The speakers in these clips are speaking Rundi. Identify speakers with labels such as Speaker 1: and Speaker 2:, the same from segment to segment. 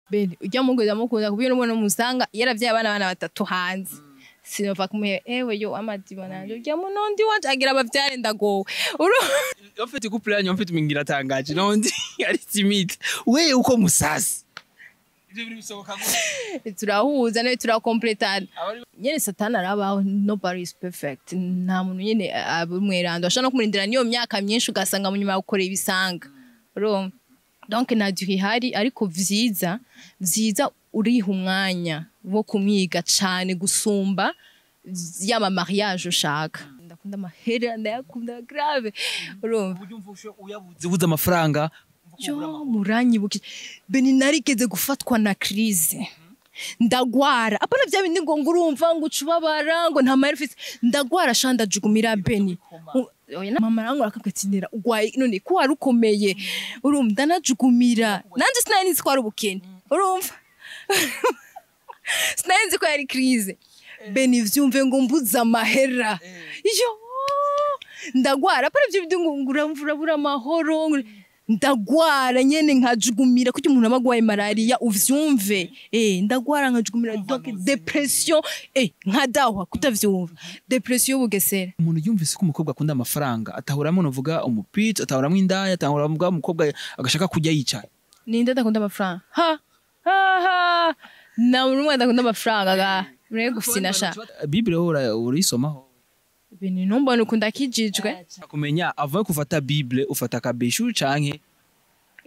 Speaker 1: Bene ujya mugwiza mukunda kubyo n'umwana musanga yaravyaye abana batatu hanze. Sinova kumuhe ewe yo amadiba nanje ujya munondi wanje agira abavyare ndagowe.
Speaker 2: En fait couple yanyu en fait mingira tangaje nondi ari timide. We uko musasi. Ivyo biri bisoboka gute?
Speaker 1: Turahuza nawe turakompletana. Nyene satani arabaho, nobody is perfect. Nta muntu nyene abumwerando ashobora no kumurindira niyo myaka myinshi ugasanga mu nyuma gukora ibisanga. Urumva? Donc nta gihe ihari ariko vyiza vyiza uriha umwanya wo kumwiga cane gusumba yama mariage ushaka. Ndakunda amahera, ndayakunda grave. Urumva?
Speaker 2: Ubuze amafaranga.
Speaker 1: Yo muranyibukije. Beni narigeze gufatwa na crise. Ndagwara. Apana vya bindi ngo ngurumva ngo ucubabara ngo nta mahera ufise. Ndagwara sha ndajugumira Beni. Oya mama arangora akakatindira ugwaye none ko wari ukomeye. Urumva ndanajugumira. Nanje sinari nzi ko ari ubukene. Urumva? Sinari nzi ko yari crise. Beni vyumve ngo mbuze amahera. Yo ndagwara. Apana vya bindi ngo nguramvura bura amahoro. Ndagwara nyene nkajugumira kuko umuntu abagwaye malaria uvyumve ndagwara nkajugumira donc depression nkadahwa kutavyumva depression y'ubugesera.
Speaker 2: Umuntu yumvise ko umukobwa akunda amafaranga atahuramo novuga umupitsi, atahuramo indaya, atahuramo umukobwa agashaka kujya yicaye.
Speaker 1: Ninde adakunda amafaranga? Ha ha ha, na umwe adakunda amafaranga ga mure gufina sha.
Speaker 2: Bible urisomaho
Speaker 1: Bini numbona ukunda kijijwe
Speaker 2: kumenya avuye kufata Bible ufata kabeshu canke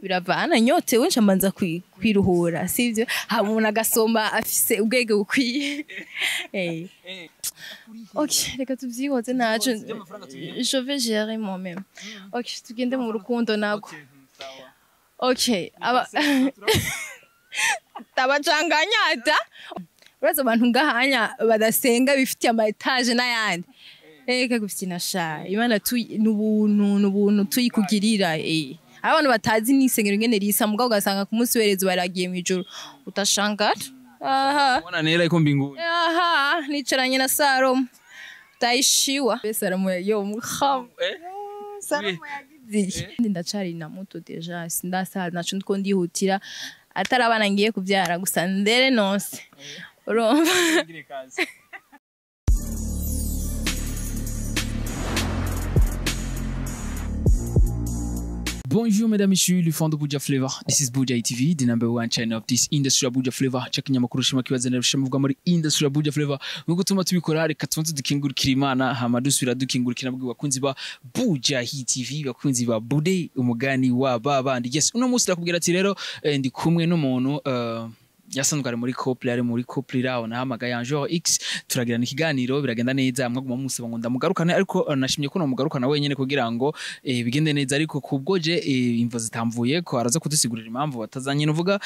Speaker 1: biravana nyote wenshi amanza kwiruhura sivyo haba umuntu agasoma afise ubwenge bukwiye. Ok reka tuvyihoze naco je vais gérer moi-même. Ok tugende mu rukundo nako. Ok aba tabacanganyata uraza abantu ngahanya badasenga bifitiye ama etage n'ayandi. Eka gufina sha Imana tu nubuntu tuyikugirira abantu batazi nisengero ngene risa mugabo ugasanga ku munsi werezo baragiye mu ijoro utashangara. Aha
Speaker 2: ubona nera iko mbinguni.
Speaker 1: Aha nicaranye na Salomo taishiwa Salomo yo mukham Salomo yagize ndacari na muto deja sindasa naco ndiko ndihutira atarabana ngiye kuvyara gusa ndere nonse. Urumva?
Speaker 2: Bonjour mesdames, messieurs, le fond de Buja Flavor. This is Buja TV, the number one channel of this industry ya Buja Flavor. Check inyamakuru shima kibazanira rushamuvuga muri industry ya Buja Flavor. Nkuko tuma tubikora reka tubanze dukingurikira Imana hama dusubira dukingurikira nabwo bakunzi ba Buja TV, bakunzi ba Bude umugani wa babandi. Yes, uno munsi ndakubwira ati rero ndi kumwe n'umuntu yasanzwe ari muri couple, ari muri couple raho nahamagaye Ange X turagirana ikiganiro biragenda neza mwaguma musaba ngo ndamugarukane ariko nashimye ko namugarukana wenyene kugira ngo bigende neza ariko kubwoje imvo zitamvuye ko araza kudusigurira impamvu batazanye nuvuga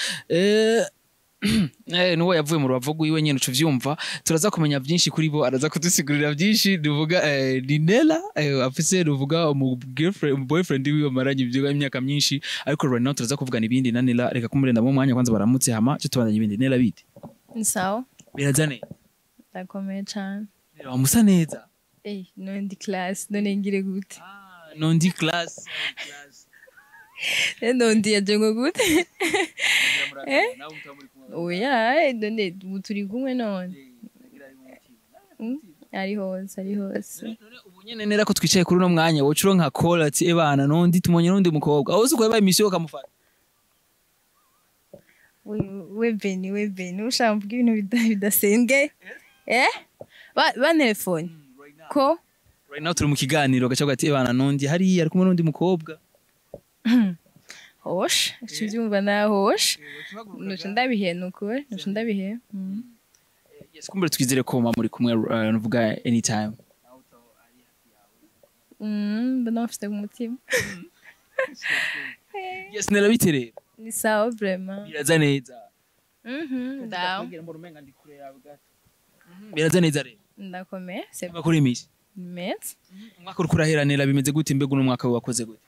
Speaker 2: nuwo yavuye mu rubavu rwiwe nyene uco vyumva turaza kumenya byinshi kuri bo araza kudusigurira byinshi nuvuga ni Nella afise nuvuga umu girlfriend umu boyfriend wiwe maranye ibyo imyaka myinshi ariko right now turaza kuvugana ibindi na Nella reka kumurenda mu mwanya kwanza baramutse hama cyo tubandanye ibindi. Nella bite?
Speaker 1: Ni sawa
Speaker 2: birazane
Speaker 1: ndakomeye cyane.
Speaker 2: Nella wamusa neza.
Speaker 1: Nondi class none ngire gute?
Speaker 2: Nondi class.
Speaker 1: Nondi yajengo gute? Oya none turi kumwe none. Ari hose ari hose.
Speaker 2: Ubu nyene nera ko twicaye kuri uno mwanya wocu uronka call ati ebana nondi tumonye nondi mukobwa aho uzi ko yabaye mission kamufata.
Speaker 1: We Beni ushaka mvuga ibintu bidasenge ba telefone ko
Speaker 2: right now turi mu kiganiro gacha ati ebana nondi hari ari kumwe nondi mukobwa.
Speaker 1: Hosh, tuvyumva na hosh. Nuco ndabihe nukuri, nuco ndabihe.
Speaker 2: Yes, kumbere twizere ko mama muri kumwe nuvuga anytime.
Speaker 1: Mbona mfite umutima.
Speaker 2: Yes, Nella bite?
Speaker 1: Ni sawa vraiment.
Speaker 2: Biraza neza.
Speaker 1: Ndaho.
Speaker 2: Biraza neza rero.
Speaker 1: Ndakomeye, c'est
Speaker 2: bakuri imisi.
Speaker 1: Meza.
Speaker 2: Umwaka uriko urahera Nella bimeze gute mbega uno mwaka wakoze gute?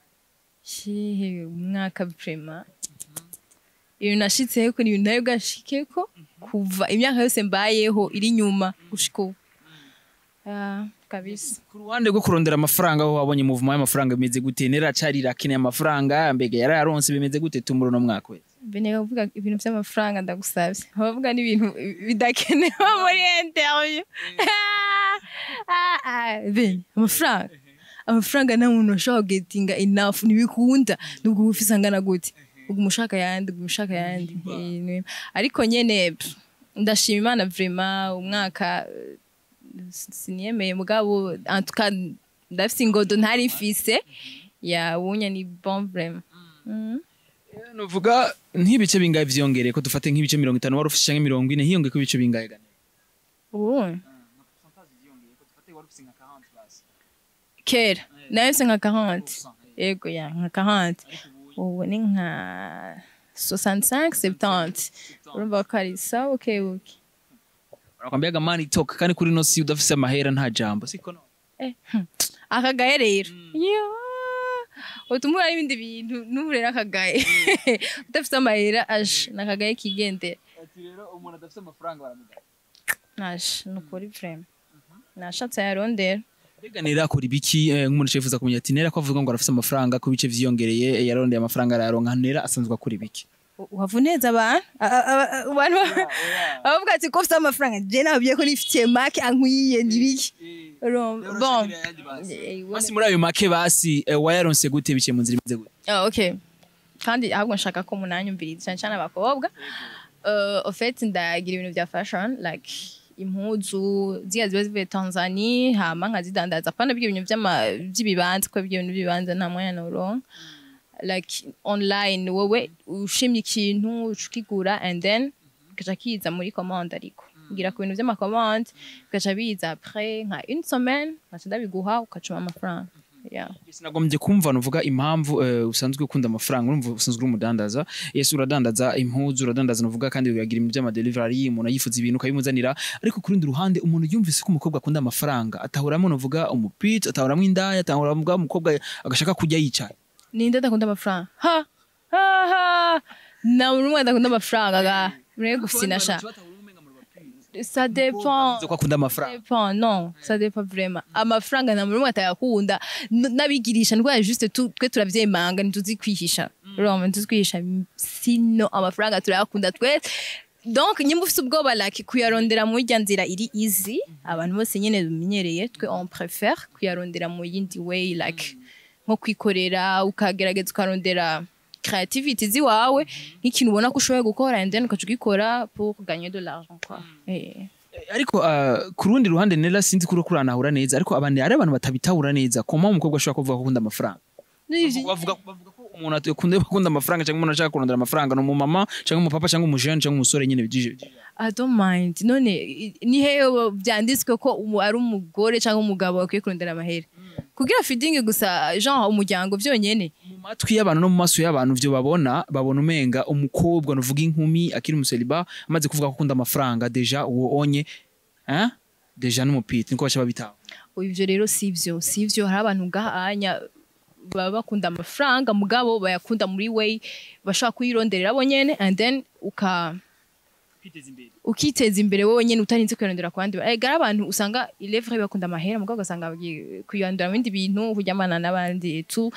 Speaker 1: Shihe umwaka vraiment. Ibintu nashitseko ni ibintu nayo gashikeko kuva imyaka yose mbayeho iri nyuma gushika ubu. Kabisa.
Speaker 2: Ku ruhande rwo kurondera amafaranga aho wabonye movement y'amafaranga bimeze gute? Nella acarira akeneye amafaranga mbega yarayaronse bimeze gute tumuro no mwaka we?
Speaker 1: Bene kuvuga ibintu by'amafaranga, ndagusabye, bavuga n'ibintu bidakenewe muri interview. Ah, ah, bene amafaranga nta muntu ashobora kugetinga enough, ntibikunda. Nubwo uba ufise angana gute, uguma ushaka ayandi, uguma ushaka ayandi. Ariko nyene pff, ndashima Imana vraiment. Umwaka siniyemeye, mugabo en tout cas ndafise ingodo ntari mfise ya wunya, ni bon vraiment.
Speaker 2: Nuvuga nk'ibice bingahe vyiyongereye? Ko dufate nk'ibice 50 wari ufise canke 40, hiyongeye ko ibice bingahe gane?
Speaker 1: Ubu kera nayo se nka 40, yego, ya nka 40, ubu ni nka 65, 70. Urumva ko ari sawa, okay okay.
Speaker 2: Barakwambiyaga money talk, kandi kuri no si udafise amahera nta jambo, siko no?
Speaker 1: Akagaye rero yo utumura n'ibindi bintu n'ubu rero akagaye udafite amahera aje nakagaye kigendera.
Speaker 2: Ati rero umuntu adafise amafaranga baramugaya.
Speaker 1: Aje nukuri vraiment nashatse yarondera.
Speaker 2: Mbega Nera akora ibiki? Nk'umuntu yifuza kumenya ati Nera ko avuga ngo arafise amafaranga, ko ibice vyiyongereye, yarondeye amafaranga arayaronka, Nera asanzwe akora ibiki?
Speaker 1: Uhavuneza abantu abantu bavuga ati ko ufite amafaranga, je nabwiye ko nifitiye make ankwiye, nibiki. Urumva? Bon.
Speaker 2: Basi muri ayo make basi, wayaronse gute? Biciye mu nzira imeze gute?
Speaker 1: Ah, okay, kandi ahubwo nshaka ko munanyumviriza cyane cyane abakobwa. Au fait ndagira ibintu bya fashion, like impuzu ziya ziba zivuye Tanzania, hama nkazidandaza. Apana byo ibintu by'ibibanza, ko ibyo bintu by'ibibanza nta mwanya noronka. Like online, wowe ushimye ikintu uca ukigura and then kigaca kiza muri commande. Ariko ngira ku bintu by'amacommande, bigaca biza après nka une semaine, nkaca ndabiguha ukacuma amafaranga, yeah.
Speaker 2: Sinagombye kumva nuvuga impamvu usanzwe ukunda amafaranga. Urumva usanzwe uri umudandaza, yes, uradandaza impuzu, uradandaza nuvuga kandi uragira ibintu by'ama delivery, umuntu yifuza ibintu ukabimuzanira. Ariko ku rundi ruhande umuntu yumvise ko umukobwa akunda amafaranga atahuramo nuvuga umupit, atahuramo indaya, atahuramo umukobwa agashaka kujya yicaye.
Speaker 1: Ninde adakunda amafaranga? Ha ha ha, nta muntu umwe adakunda amafaranga ga mureke gufyina sha. Ça dépend.
Speaker 2: Ko akunda amafaranga.
Speaker 1: Dépend, non, ça dépend vraiment. Amafaranga nta muntu umwe atayakunda. N'abigirisha ndwaye juste twe turavyemanga, ntituzi kwihisha. Urumva, ntituzi kwihisha, sino amafaranga turayakunda twe. Donc nyimba ufise ubwoba like kuyarondera mu rya nzira iri easy, abantu bose nyene bimenyereye, twe on préfère kuyarondera mu yindi way, like nko kwikorera, ukagerageza ukarondera creativity ziwawe, nk'ikintu ubona ko ushoboye gukora, and then ukaca ugikora pour gagner de l'argent quoi.
Speaker 2: Ariko ku rundi ruhande Nera, sinzi ko uriko uranahura neza, ariko abantu, ari abantu batabitahura neza koma umukobwa ashobora kuvuga ko akunda amafaranga. Bavuga ko umuntu akunda akunda amafaranga cyangwa umuntu ashaka kurondera amafaranga ni umumama cyangwa umupapa cyangwa umujene cyangwa umusore nyine bijije.
Speaker 1: I don't mind. None ni hehe byanditswe ko ari umugore cyangwa umugabo bakwiye kurondera amahera kugira feeding gusa, genre umuryango byonyene?
Speaker 2: Mu matwi y'abantu no mu maso y'abantu vyo babona umenga umukobwa nuvuga inkumi akiri umuseliba amaze kuvuga ko akunda amafaranga, déjà uwo onye hein, déjà n'umupiti, niko baca babitaho.
Speaker 1: Ivyo rero sivyo, sivyo. Hari abantu ngahanya baba bakunda amafaranga, mugabo bayakunda muri way bashaka kuyironderera bo nyene, and then uka
Speaker 2: kwiteza imbere.
Speaker 1: Ukiteza imbere wowe nyene utarinze kuyarondera ku bandi. Gara abantu usanga il est vrai bakunda amahera, mugabo ugasanga bagiye kuyarondera mu bindi bintu, kuryamana n'abandi, tout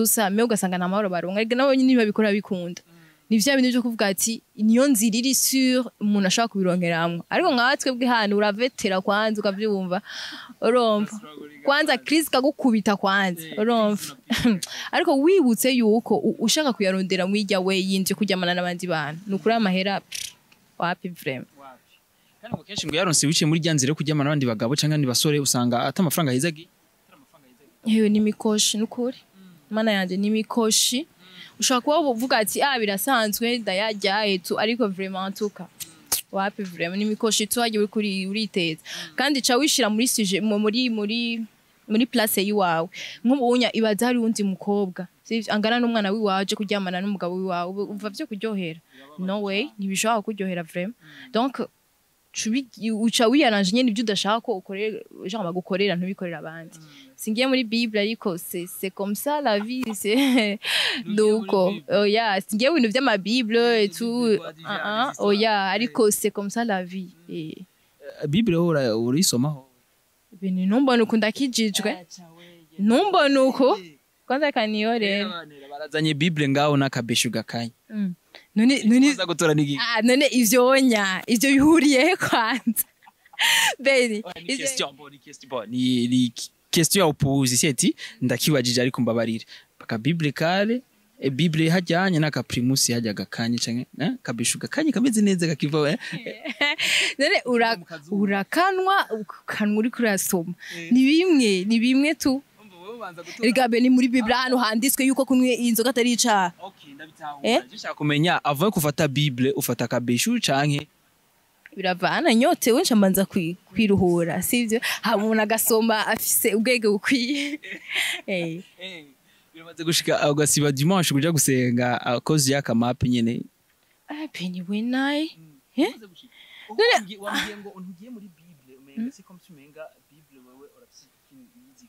Speaker 1: ça, mais ugasanga nta mahoro baronka. Erega nabo nyene ntibabikora bikunda, ni vya bintu byo kuvuga ati niyo nzira iri sûre umuntu ashobora kubironkeramwo. Ariko nka twebwe hano uravetera kwanza ukavyumva, urumva, kwanza crise kagukubita kwanza, urumva. Ariko wibutse yuko ushaka kuyarondera mwirya we yindi kuryamana n'abandi bantu, ni ukuri amahera wapi vraiment.
Speaker 2: Kandi ngo kenshi ngo yaronse biciye muri rya nzira yo kuryamana n'abandi bagabo cyangwa abandi basore, usanga ata amafaranga ahizagiye.
Speaker 1: Yewe, ni mikoshi, nukuri mana yanje, ni mikoshi. Ushobora kuba uvuga ati ah, birasanzwe, ndayarya etu, ariko vraiment tuka wapi vraiment, ni mikoshi tu wagiye uriko uriteza. Kandi ca wishira muri sujet muri place yiwawe. Nk'ubunya ibaza hari uwundi mukobwa, sivyo, angana n'umwana wiwaje kuryamana n'umugabo wiwawe, umva vyo kuryohera? No way, ntibishobora kukuryohera vraiment. Donc uca wiyaranje nyene ibyo udashaka ko ukorera, genre bagukorera, ntubikorera abandi. Singiye muri Bible, ariko c'est comme ça la vie, c'est nuko. Oya, singiye mu bintu vy'ama Bible et tout. Ah ah, oya, ariko c'est comme ça la vie.
Speaker 2: Bible ho urayisomaho?
Speaker 1: Ibintu ntumbone uko ndakijijwe, ntumbone uko. Kwanza kaniyorera.
Speaker 2: Barazanye Bible ngaho n'akabeshu gakanye.
Speaker 1: None
Speaker 2: Uza gutora n'igi.
Speaker 1: Ah, none ivyo onya, ivyo bihuriye he kwanza? Beni,
Speaker 2: Ni question, bon, ni question, bon, ni question ya upuuzi, si eti ndakibajije, ariko mbabarire. Paka Bible kale, Bible hajyanye n'aka Primus hajya gakanye canke kabeshu gakanye kameze neza kakiva.
Speaker 1: None urakanwa, ukanwa uriko urasoma, ni bimwe, ni bimwe tu. Erega Beni, muri Bible ahantu handitswe yuko kunywa inzoga atari icaha?
Speaker 2: Okay, ndabitahura. Ndashaka kumenya, avant kufata Bible ufata kabeshu canke?
Speaker 1: Biravana, nyotewe nca mbanza kwiruhura, sivyo? Hama umuntu agasoma afise ubwenge bukwiye.
Speaker 2: Biramaze gushika ugasiba dimanche kuja gusenga à cause y'aka mape nyene?
Speaker 1: Ah, Beni, we naye.
Speaker 2: Wambwiye ngo ntugiye muri Bible, umenga c'est comme si umenga Bible wewe urafise ikintu uyizi.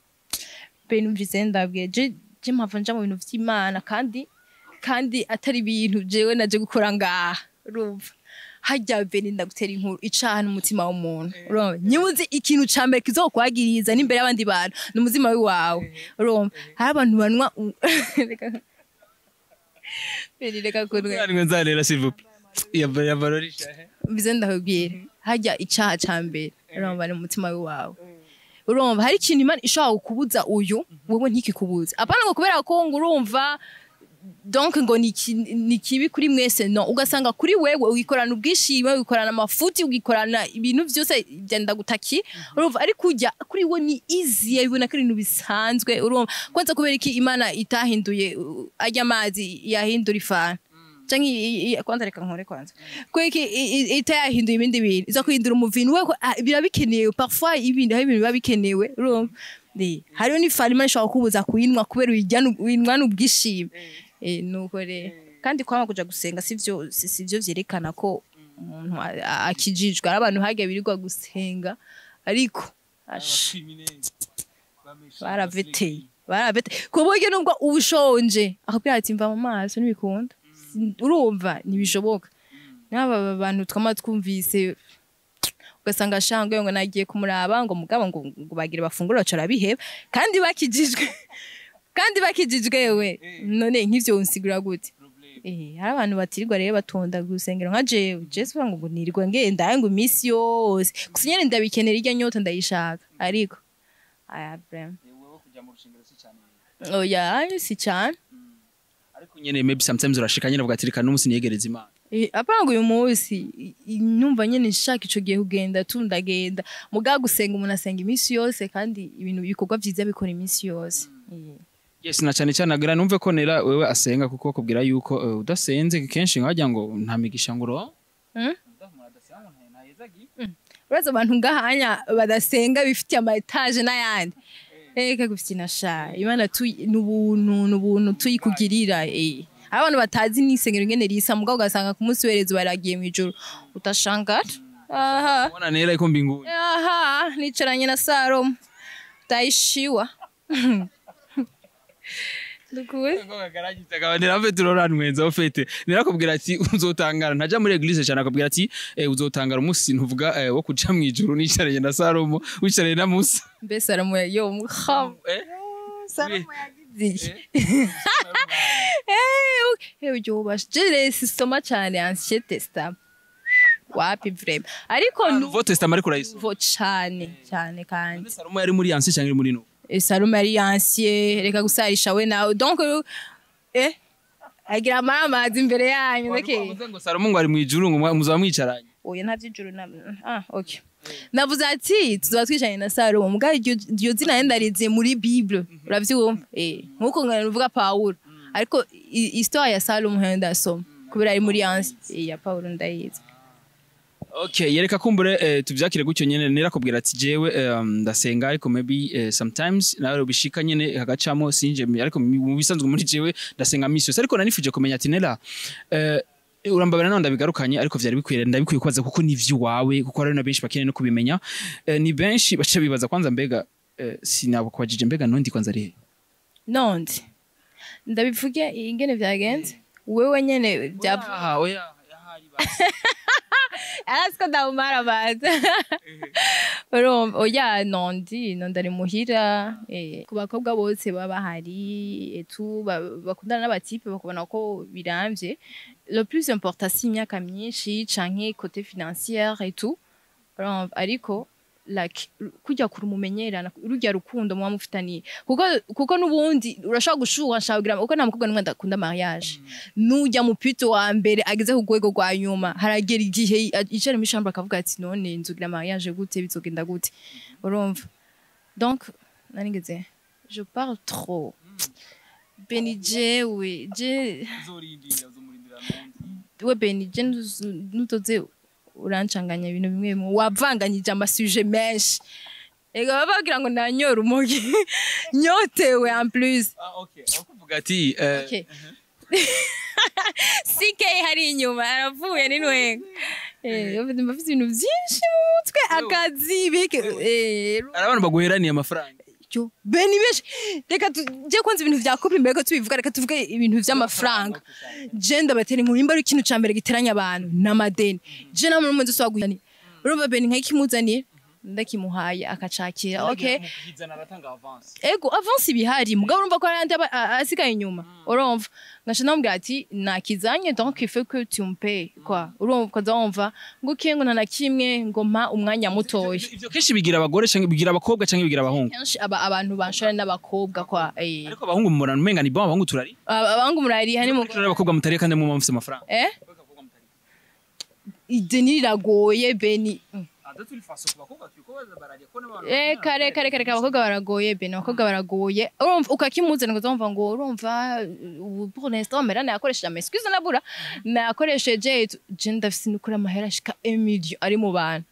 Speaker 1: Beni, umvise, ndabwiye je mpava nja mu bintu vy'Imana, kandi atari ibintu jewe naje gukora ngaha. Urumva harya, Beni, ndagutera inkuru, icaha n'umutima w'umuntu. Urumva, nyuzi ikintu ca mbere kizokwagiriza n'imbere y'abandi bantu ni umutima wawe. Urumva, hari abantu banwa Beni, reka kunwe.
Speaker 2: Nzanira, nzanira, s'il vous plaît. Ya ya barorisha.
Speaker 1: Mbize ndakubwira, harya icaha ca mbere, urumva, ni umutima wawe. Urumva, hari ikintu Imana ishobora kukubuza uyu, wewe ntikikubuze, apana ngo kubera ko ngo urumva donc ngo ni kibi kuri mwese. No ugasanga kuri wewe ugikorana ubwishime, ugikorana amafuti, ugikorana ibintu byose byenda gutaki. Urumva, ariko ujya kuri we ni easy, yabibona ko ari ibintu bisanzwe. Urumva, kwanza kubera iki Imana itahinduye arya amazi yahindura ifana, canke kwanza reka nkore, kwanza kubera iki itayahinduye ibindi bintu, iza kuhindura umuvini? We ko, biba bikenewe parfois, ibindi hari ibintu biba bikenewe. Urumva, hariho n'ifana Imana ishobora kukubuza kuyinywa kubera uyinywana ubwishime. Nuko rero, kandi kwama kuja gusenga sivyo, sivyo vyerekana ko umuntu akijijwe. Ari abantu harya birirwa gusenga, ariko ash, baraveteye, baraveteye ku buryo nubwo uba ushonje akubwira ati: "Mva mu maso, ntibikunda." Urumva, ntibishoboka. N'aba bantu twama twumvise, ugasanga shangwe ngo nagiye kumuraba, ngo mugabo ngo bagire bafungure baca arabiheba, kandi bakijijwe, kandi bakijijwe. We none nk'ivyo unsigura gute? Hari abantu batirirwa rero batonda gusengero nka jewe. Je sivuga ngo nirirwa ngenda ngo iminsi yose, gusa nyene ndabikenera, irya nyota ndayishaka, ariko aya vraiment. Oya, si cyane.
Speaker 2: Ariko nyene maybe sometimes urashika nyene uvuga ati: "Reka n'umunsi niyegereza Imana."
Speaker 1: Apana ngo uyu munsi numva nyene nshaka ico gihe kugenda tu, ndagenda. Mugabo gusenga, umuntu asenga iminsi yose, kandi ibintu, ibikorwa vyiza bikora iminsi yose.
Speaker 2: Yes, na cyane cyane agira numve ko nera wewe asenga, kuko bakubwira yuko udasenze kenshi nkajya ngo nta migisha ngo uro.
Speaker 1: Urazi abantu ngahanya badasenga bifitiye ama étage n'ayandi. Reka gufyina sha, Imana tu n'ubuntu, n'ubuntu tuyikugirira. Abantu batazi n'isengero ingene risa, mugabo ugasanga ku munsi w'erezo baragiye mw'ijuru, utashangara aha.
Speaker 2: Ubona nera iko mbinguni.
Speaker 1: Aha nicaranye na Salomo, utaishiwa. Nukuri.
Speaker 2: Nera turoranwenza ufite nirakubwira ati uzotangara ntaja muri église cyane, akubwira ati uzotangara umunsi ntuvuga wo kuja mwijuru nicaranye na Salomo, wicaranye na Musa.
Speaker 1: Mbe Salomo yo muham? Salomo yagize iki? Uryobasha, je sisoma cyane Ancien Testament, wapi vraiment, ariko
Speaker 2: Nouveau Testament ariko urayisoma?
Speaker 1: Nouveau cyane cyane kandi.
Speaker 2: Salomo yari muri ancien cyangwa muri nouveau?
Speaker 1: Salomo yari ancien, reka gusarisha we nawe. Donc agira amaramazi imbere yanyu ndeke.
Speaker 2: Wavuze ngo Salomo ngo ari mwijuru, ngo muzaba mwicaranye.
Speaker 1: Oya, nta vy'ijuru na ah, okay, navuze ati tuzaba twicaranye na Salomo, mugabo iryo zina yenda ndarize muri Bible, uravyumva, nkuko ngavuga Paulo, ariko histoire ya Salomo ntayo ndasoma kubera ari muri ancien, ya Paulo ndayizi.
Speaker 2: Okay, yereka kumbure tuvyakire gutyo nyene. Nerakubwira ati jewe ndasenga, ariko maybe sometimes nawe bishika nyene hagacamo sinje, ariko mu bisanzwe muri jewe ndasenga misi yose. Ariko nanifuje kumenya ati nera urambabara nawe ndabigarukanye, ariko vyari bikwiye, ndabikwiye kubaza kuko ni ivy'iwawe, kuko hari na benshi bakeneye no kubimenya. Ni benshi baca bibaza kwanza mbega sinabakubajije, mbega nundi kwanza ari he?
Speaker 1: Nondi ndabivuge ingene vyagenze, wewe nyene bya
Speaker 2: Oya, oya, yahari basi.
Speaker 1: Arasiko ndamumara baza. Urumva, oya, nondi nondi ari muhira. Ku bakobwa bose baba bahari etu bakundana n'aba types, bakubona ko biramvye, le plus important si imyaka myinshi canke côté financière et tout, urumva, ariko like kujya kure umumenyerana, rujya rukundo muba mufitaniye, kuko n'ubundi urashobora gushuha nshaka kugira, kuko nta mukobwa n'umwe adakunda mariage. Nujya mu pito wa mbere ageze ku rwego rwa nyuma, haragera igihe yicara muri chambre akavuga ati: "None nzogira mariage gute? Bizogenda gute?" Urumva, donc narigeze, je parle trop. Beni, jewe je we Beni, je nutoze urancanganya ibintu bimwe bimwe, wavanganyije ama sujets menshi. Ego, baba bagira ngo nanyora umugi nyotewe en plus.
Speaker 2: Ah, okay, akuvuga ati
Speaker 1: Okay. CK hari inyuma aravuye n'intwenga. Mba mfite ibintu byinshi mu mutwe, akazi bike.
Speaker 2: Hari abantu baguheraniye amafaranga.
Speaker 1: Yo, Beni, benshi. Reka tujye kwanza ibintu vya couple mbere ko tubivuga, reka tuvuge ibintu vy'amafaranga. Je ndabatera inkuru, nimba ari ikintu ca mbere giteranya abantu n'amadeni. Je nta muntu n'umwe nzi guhani. Urumva Beni, nkayikimuzaniye, ndakimuhaye akacakira, okay.
Speaker 2: Mukizana aratanga avance.
Speaker 1: Ego, avance ibihari, mugabo urumva ko hari andi aba asigaye inyuma. Urumva, ngaca ndamubwira ati: "Nakizanye, donc il faut que tu me payes quoi." Urumva, ukaza wumva ngo ukiye ngo nta na kimwe, ngo mpa umwanya mutoya.
Speaker 2: Ivyo kenshi bigira abagore canke bigira abakobwa canke bigira abahungu?
Speaker 1: Kenshi aba abantu banshora n'abakobwa kwa.
Speaker 2: Ariko abahungu mubona umenga ni bon, abahungu turari.
Speaker 1: Abahungu murariha ni mu
Speaker 2: Turari, abakobwa mutari kandi muba mufise amafaranga.
Speaker 1: Ideni riragoye, Beni. Kare kare kare, abakobwa baragoye, Beni, abakobwa baragoye. Urumva, ukakimuzana ngo uzumva ngo urumva ubu pour l'instant mera nayakoresheje, ama excuse nabura nayakoresheje. Je ndafise nukuri amahera ashika 1 million ari mu bantu.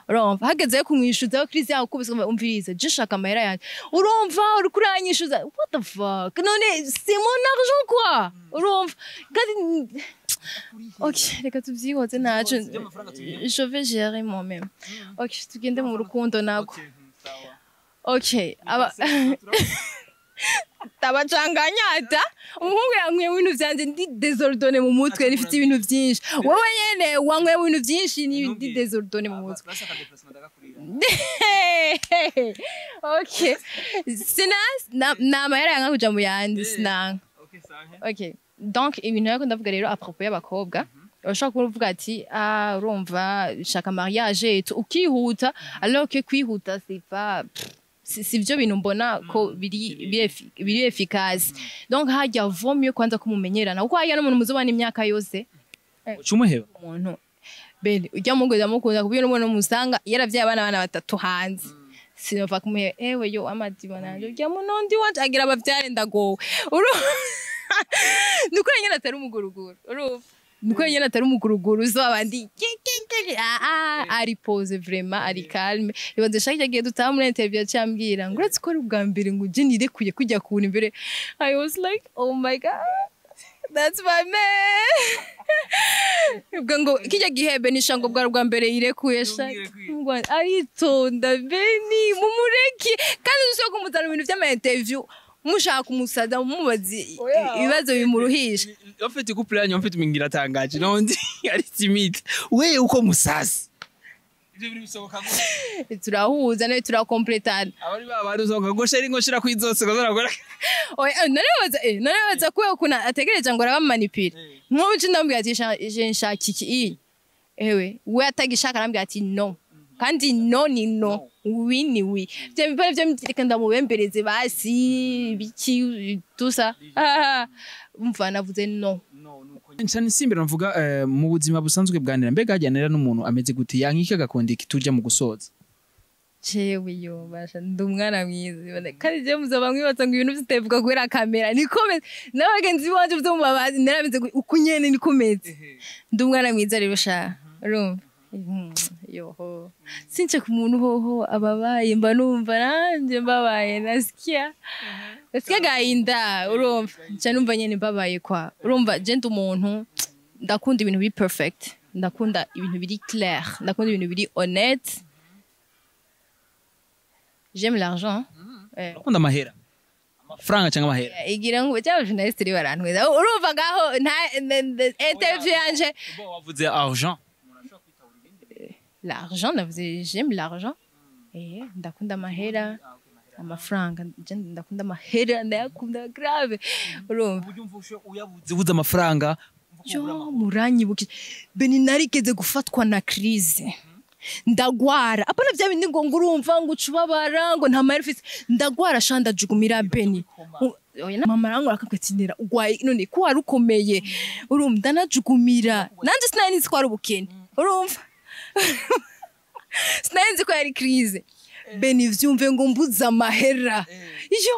Speaker 1: Urumva, hageze yo kumwishuza crise yakubise, umviriza, je shaka amahera yanjye. Urumva, uriko uranyishuza, what the fuck? None c'est mon argent quoi. Urumva, kandi ok, reka tuvyihoze, ntaco, je vais gérer moi-même. Ok, tugende mu rukundo nako. Ok, aba tabacanganyata umuhungu yanyweye ibintu vyanje, ndi désordonnée mu mutwe, nifite ibintu vyinshi. Wowe nyene wanyweye ibintu vyinshi, ni ndi désordonnée mu mutwe. Ok, sina na amahera yanga kuja mu yandi, sinanga. Ok, donc ibintu ariko ndavuga rero à propos y'abakobwa, urashobora kuba uvuga ati: "Ah, urumva shaka mariage et tout", ukihuta, alors que kwihuta c'est pas si byo bintu mbona ko biri efficace. Donc hajya vaut mieux kwanza kumumenyerana, kuko hajya n'umuntu muzobana imyaka yose.
Speaker 2: Uca umuheba.
Speaker 1: Umuntu bene ujya mungu ndamukunda kubyo, n'umuntu musanga yaravyaye abana batatu hanze, sinova kumuheba. Ewe yo amadiba nanje ujya munondi wanje agira abavyare, ndagowe. Nuko nyene atari umuguruguru, urumva, nuko nyene atari umuguruguru zo abandi ah ah, ari posé vraiment, ari calme. Ibaze shaka yagiye dutaha muri interview, cyambwira ngo uretse ko ari ubwa mbere ngo uje nirekuye kujya kuntu imbere. I was like: "Oh my God, that's my man." Ubwo ngo kijya gihebe nisha ngo bwari ubwa mbere yirekuye shaka, ngo aritonda. Beni, mumureke, kandi ushobora kumuzana mu bintu by'ama interview, mushaka kumusaza, mumubaza ibibazo bimuruhisha.
Speaker 2: En fait, couple yanyu en fait mingira tangaje nondi ari timide, we uko musasi ivyo bintu bisohoka gute?
Speaker 1: Turahuza nawe, turakompletana.
Speaker 2: Abari babari usohoka ngo sheri, ngo shira kwizose ngo zorakora.
Speaker 1: Oya, naribaza kubera ukuntu ategereje ngo arabamanipira. Nk'ubu nje ndamubwira ati: "Je nshaka iki iyi." Ewe, we atagishaka arambwira ati: "No." Kandi no ni no, oui ni oui. Vyo bipare vyo, reka ndamubembereze basi biki tusa. Ah, umva navuze no.
Speaker 2: Cyane simbira mvuga mu buzima busanzwe bwanira, mbega hajyanira n'umuntu ameze gute, yankika agakunda iki, tuja mu gusoza?
Speaker 1: Jewe yo basha, ndi umwana mwiza, kandi je muzoba mwibaza ngo ibintu vyitevuga kubera kamera, niko meze n'abagenzi banje vyo mu babazi narameze uku nyene, niko meze. Ndi umwana mwiza rero sha, urumva. Yoho, since ku muntu hoho ababaye, mba numva nanje mbabaye, nasikia gahinda, urumva, nca numva nyene mbabaye kwa. Urumva, je ndi umuntu ndakunda ibintu biri perfect, ndakunda ibintu biri clair, ndakunda ibintu biri honnête. J'aime l'argent.
Speaker 2: Urakunda amahera, amafaranga cyangwa amahera?
Speaker 1: Igira ngo cyangwa journaliste ri barantweza, urumva ngaho nta interview yanje.
Speaker 2: Bo wavuze argent.
Speaker 1: L'argent, navuze j'aime l'argent. Ndakunda amahera, amafaranga. Je ndakunda amahera, ndayakunda grave, urumva?
Speaker 2: Ubuze amafaranga?
Speaker 1: Yo, muranyibukije Beni, narigeze gufatwa na crise, ndagwara. Apana bya bindi ngo urumva ngo ucubabara ngo nta mahera ufise. Ndagwara sha, ndajugumira Beni. Oya, mama arangora akabwira ati: "Nera, ugwaye none ko wari ukomeye?" Urumva, ndanajugumira. Nanje sinari nzi ko ari ubukene, urumva, sinari nzi ko yari crise. Beni, vyumve ngo mbuze amahera, yo,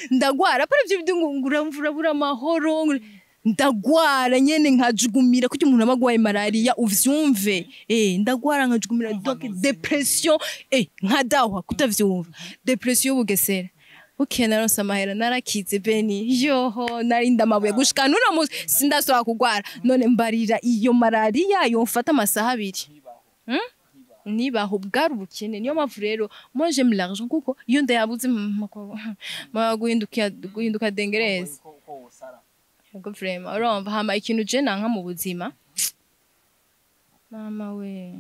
Speaker 1: ndagwara. Apana ibyo bindi ngo uramva urabura amahoro, ndagwara nyene nkajugumira kuko umuntu aba agwaye malaria, uvyumve. Ndagwara nkajugumira, donc dépression, nkadahwa kutavyumva, dépression y'ubugesera. Okay, naronse amahera, narakize Beni. Yoho, narinda amabuye gushika n'uno munsi sindasubira kugwara. None mbarira, iyo malaria yomfata amasaha 2? Nibaho, bwari ubukene. Niyo mpamvu rero moi j'aime l'argent, kuko iyo ndayabuze guhinduka dengereza. Yego, vraiment, urumva. Hama ikintu je nanka mu buzima, mama we,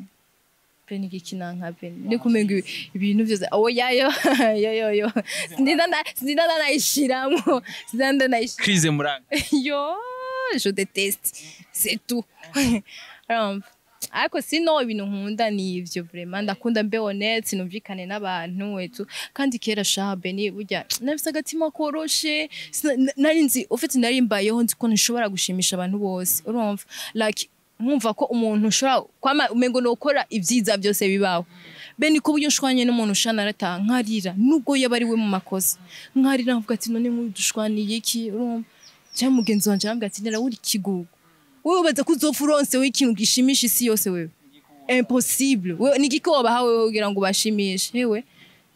Speaker 1: Beni, igiki nanka Beni, ni kumenga ibintu vyose. Oya, yo yo yo yo, sinda ndanayishiramwo, sinda ndanayishira.
Speaker 2: Crise muranga.
Speaker 1: Yo, je déteste, c'est tout. Urumva, ariko sino ibintu nkunda ni ivyo. Vraiment ndakunda mbe honnête, numvikane n'abantu etu. Kandi kera sha Beni, burya nafise agatima koroshe. Nari nzi ufite, nari mbayeho nzi ko ntishobora gushimisha abantu bose, urumva, like nkumva ko umuntu ushobora kwama umengo nokora ibyiza byose bibaho. Beni, ko buryo nshwanye n'umuntu sha, narataha nkarira, nubwo yaba ari we mu makosa, nkarira nkavuga ati: "None nk'uyu dushwaniye iki?" Urumva, cyangwa mugenzi wanje arambwira ati: "Nera, uri ikigugu wewe, ubaza ko uzopfa uronse we ikintu gishimisha isi yose? Wewe impossible, wewe ni igiki wobaha wewe kugira ngo ubashimishe?" Hewe,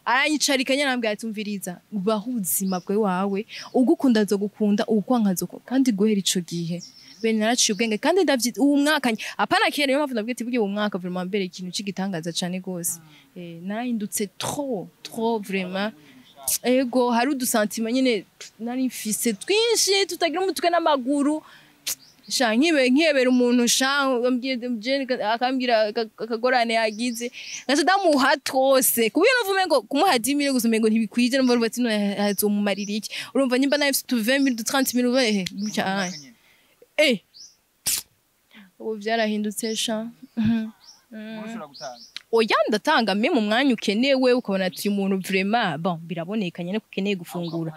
Speaker 1: aranyicarika nyene, arambwira ati: "Umviriza, ubaho ubuzima bwawe, wawe ugukunda azogukunda, uwukwanka azokwanka." Kandi guhera ico gihe Bene naraciye ubwenge, kandi ndavyi uwu mwaka apana kera. Niyo mpamvu ndabwira ati burya uwu mwaka vraiment mbere ikintu c'igitangaza cane gose. Narahindutse trop trop, vraiment. Ego, hari udusentiments nyene nari mfise twinshi tutagira umutwe n'amaguru sha. Nkibe nkiyebera umuntu sha, akambwira akagorane yagize, ngaca ndamuha twose, kuburyo numva umengo kumuha 10 000 gusa umengo ntibikwije. Numva ati: "None azomumarira iki?" Urumva, nyimba nawe mfise utu 20 000, du 30 000, uba ehe gutya. Ubu vyarahindutse sha. Oya, ndatanga me mu mwanya ukenewe, ukabona ati uyu muntu vraiment, bon, biraboneka nyene ko ukeneye gufungura,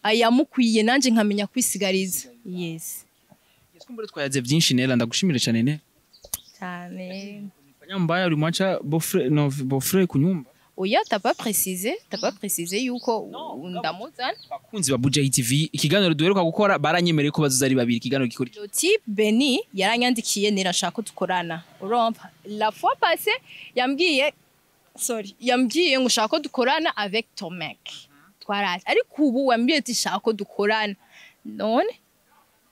Speaker 1: ayamukwiye, nanje nkamenya kwisigariza, yes.
Speaker 2: Kumbure twayaze byinshi Nera, ndagushimire cyane Nera.
Speaker 1: Cyane.
Speaker 2: Fanya mbaya, ulimwacha beau-frère, no beau-frère kunyumba.
Speaker 1: Oya, t'as pas précisé, t'as pas précisé yuko ndamuzana.
Speaker 2: Bakunzi ba Buja TV, ikiganiro duheruka gukora baranyemereye ko bazoza ari babiri, ikiganiro gikurikira.
Speaker 1: Le type Beni yaranyandikiye: "Nera, shaka ko dukorana." Urumva, la fois passée yambwiye, sorry, yambwiye ngo ushaka ko dukorana avec ton mec, twaraje. Ariko ubu wambwiye ati shaka ko dukorana none.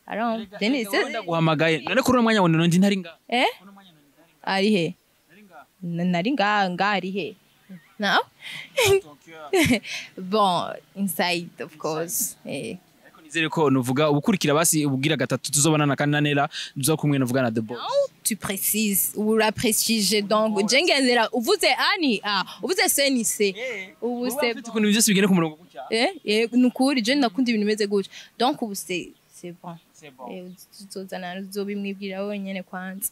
Speaker 1: Alors Denis.
Speaker 2: Ndaguhamagaye none kuri uno mwanya wone ndi ntari ngaha?
Speaker 1: Ari he? Nari nga ari he now? Bon, inside of course.
Speaker 2: Ariko nizere ko nuvuga ubukurikira basi ubwira gatatu tuzobonana kandi na Nera tuzoba kumwe nuvuga na The Boss.
Speaker 1: Tu précises ou uraprestige, donc je ngendera uvuze A ni A, uvuze C ni C. Ubu c'est
Speaker 2: Ufite ukuntu byose bigenda ku murongo gutya.
Speaker 1: Nukuri je ndakunda ibintu bimeze gutya, donc ubu c'est bon.
Speaker 2: C'est bon.
Speaker 1: Tuzozana, uzobimwibwira wenyene kwanza.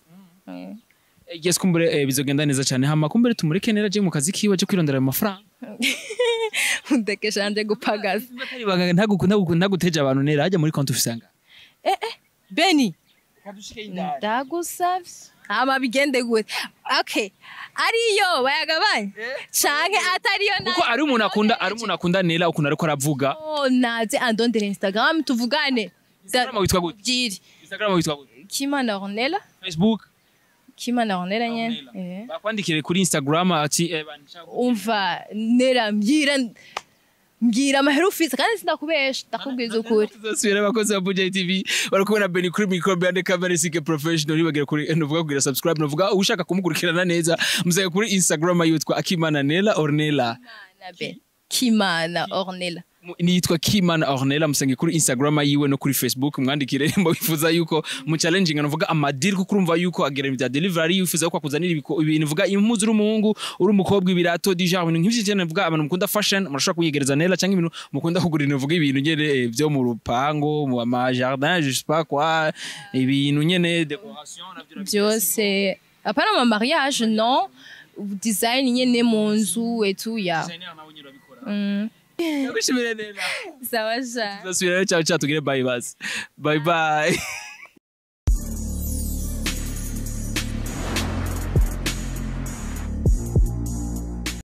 Speaker 2: Yes, kumbure bizogenda neza cyane. Hama kumbure tumureke Nera aje mu kazi kiwe, aje kwirondera ayo mafaranga.
Speaker 1: Ndeke shanje gupagaza.
Speaker 2: Atari ibanga, ntaguteje abantu. Nera, hajya muri konti ufisanga?
Speaker 1: Beni, ndagusavye, hama bigende gute? Okay, ariyo bayagabanye canke atariyo?
Speaker 2: Kuko ari umuntu akunda Nera ukuntu ariko aravuga.
Speaker 1: Oh, naze andondere Instagram tuvugane.
Speaker 2: Instagram witwa gute?
Speaker 1: Byiri.
Speaker 2: Instagram witwa gute?
Speaker 1: Kimana Ornella.
Speaker 2: Facebook?
Speaker 1: Kimana Ornella nyene.
Speaker 2: Bakwandikire kuri Instagram ati
Speaker 1: Umva Nera, mbwira, mbwira amahera ufise, kandi sindakubesha, ndakubwiza ukuri.
Speaker 2: Tuzosubira. Abakozi ba Buja TV bari kubona Benny kuri micro behind camera, sike professional. Nibagera kuri nuvuga kugira subscribe, nuvuga ushaka kumukurikirana neza muzaye kuri Instagram yitwa Akimana Nela Ornella.
Speaker 1: Kimana be, Kimana Ornella.
Speaker 2: Nitwa Kimana Ornella, musange kuri Instagram yiwe no kuri Facebook, mwandikire nimba wifuza yuko mu challenging anavuga amadiri, kuko urumva yuko agera ibya delivery, yifuza ko akuzanira ibintu, vuga impuzu uri umuhungu, uri umukobwa, ibirato du genre, ibintu nk'ivyo cyane. Vuga abantu mukunda fashion murashobora kuyigereza Nella, cyangwa ibintu mukunda kugura ibintu, vuga ibintu nyene byo mu rupango, mu ma jardin, je sais pas quoi, ibintu nyene décoration navyo urabizi.
Speaker 1: Byose, apana ama mariage, non, design nyene mu nzu et tout ya.
Speaker 2: Designer nawe nyene urabikora.
Speaker 1: Mm.
Speaker 2: Ndagushimire neza.
Speaker 1: Sawa sha.
Speaker 2: Tuzasubira rero. Ciao ciao, tugire bye basi, bye bye.